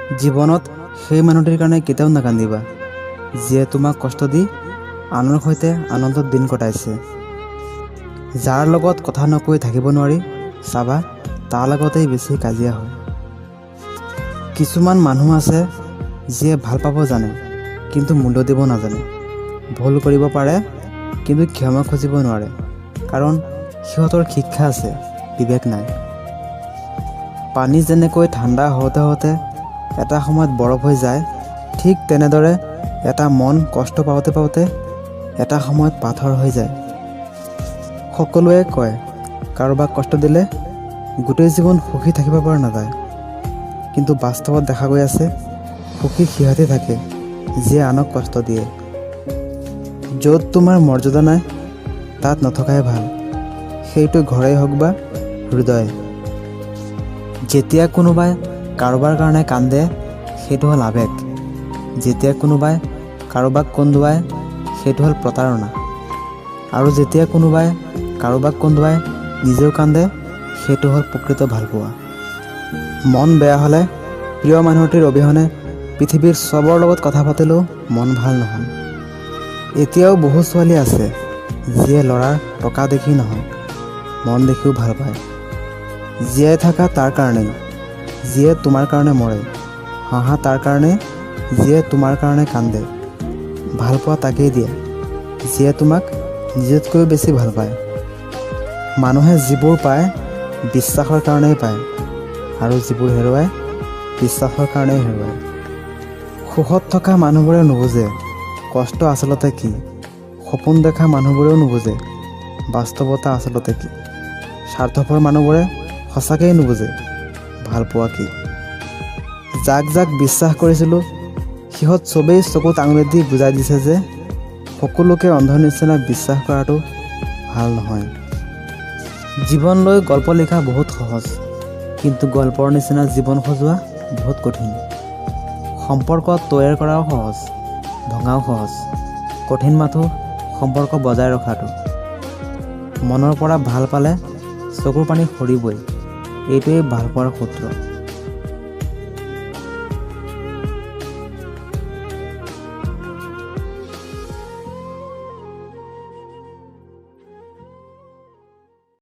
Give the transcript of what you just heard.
জীৱনত সেই মানুহটিৰ কাৰণে কেতিয়াও নাকান্দিবা যিয়ে তোমাক কষ্ট দি আনৰ সৈতে আনন্দত দিন কটাইছে। যাৰ লগত কথা নকৈ থাকিব নোৱাৰি, চাবা তাৰ লগতেই বেছি কাজিয়া হয়। কিছুমান মানুহ আছে যিয়ে ভাল পাব জানে কিন্তু মূল্য দিব নাজানে। ভুল কৰিব পাৰে কিন্তু ক্ষমা খুজিব নোৱাৰে, কাৰণ সিহঁতৰ শিক্ষা আছে, বিবেক নাই। পানী যেনেকৈ ঠাণ্ডা হওঁতে হওঁতে এটা সময়ত বৰফ হৈ যায়, ঠিক তেনেদৰে এটা মন কষ্ট পাওঁতে পাওঁতে এটা সময়ত পাথৰ হৈ যায়। সকলোৱে কয় কাৰোবাক কষ্ট দিলে গোটেই জীৱন সুখী থাকিব পৰা নাযায়, কিন্তু বাস্তৱত দেখা গৈ আছে সুখী সিহঁতে থাকে যিয়ে আনক কষ্ট দিয়ে। য'ত তোমাৰ মৰ্যাদা নাই তাত নথকাই ভাল, সেইটো ঘৰেই হওক বা হৃদয়। যেতিয়া কোনোবাই কাৰোবাৰ কাৰণে কান্দে সেইটো হ'ল আৱেগ, যেতিয়া কোনোবাই কাৰোবাক কন্দুৱায় সেইটো হ'ল প্ৰতাৰণা, আৰু যেতিয়া কোনোবাই কাৰোবাক কন্দুৱাই নিজেও কান্দে সেইটো হ'ল প্ৰকৃত ভালপোৱা। মন বেয়া হ'লে প্ৰিয় মানুহটিৰ অবিহনে পৃথিৱীৰ চবৰ লগত কথা পাতিলেও মন ভাল নহয়। এতিয়াও বহু ছোৱালী আছে যিয়ে ল'ৰাৰ টকা দেখি নহয় মন দেখিও ভাল পায়। জীয়াই থাকা তাৰ কাৰণেই যিয়ে তোমাৰ কাৰণে মৰে, হঁহা তাৰ কাৰণে যিয়ে তোমাৰ কাৰণে কান্দে, ভালপোৱা তাকেই দিয়া যিয়ে তোমাক নিজতকৈও বেছি ভাল পায়। মানুহে যিবোৰ পায় বিশ্বাসৰ কাৰণেই পায়, আৰু যিবোৰ হেৰুৱায় বিশ্বাসৰ কাৰণেই হেৰুৱায়। সুখত থকা মানুহবোৰে নুবুজে কষ্ট আচলতে কি, সপোন দেখা মানুহবোৰেও নুবুজে বাস্তৱতা আচলতে কি, স্বাৰ্থপৰ মানুহবোৰে সঁচাকৈয়ে নুবুজে ভালপোৱা কি। যাক যাক বিশ্বাস কৰিছিলোঁ সিহঁত চবেই চকুত আঙুলি দি বুজাই দিছে যে সকলোকে অন্ধৰ নিচিনা বিশ্বাস কৰাটো ভাল নহয়। জীৱন লৈ গল্প লিখা বহুত সহজ, কিন্তু গল্পৰ নিচিনা জীৱন সজোৱা বহুত কঠিন। সম্পৰ্ক তৈয়াৰ কৰাও সহজ, ভঙাও সহজ, কঠিন মাথো সম্পৰ্ক বজাই ৰখাটো। মনৰ পৰা ভাল পালে চকুৰ পানী সৰিবই, এইটোৱেই ভালপোৱাৰ সূত্ৰ।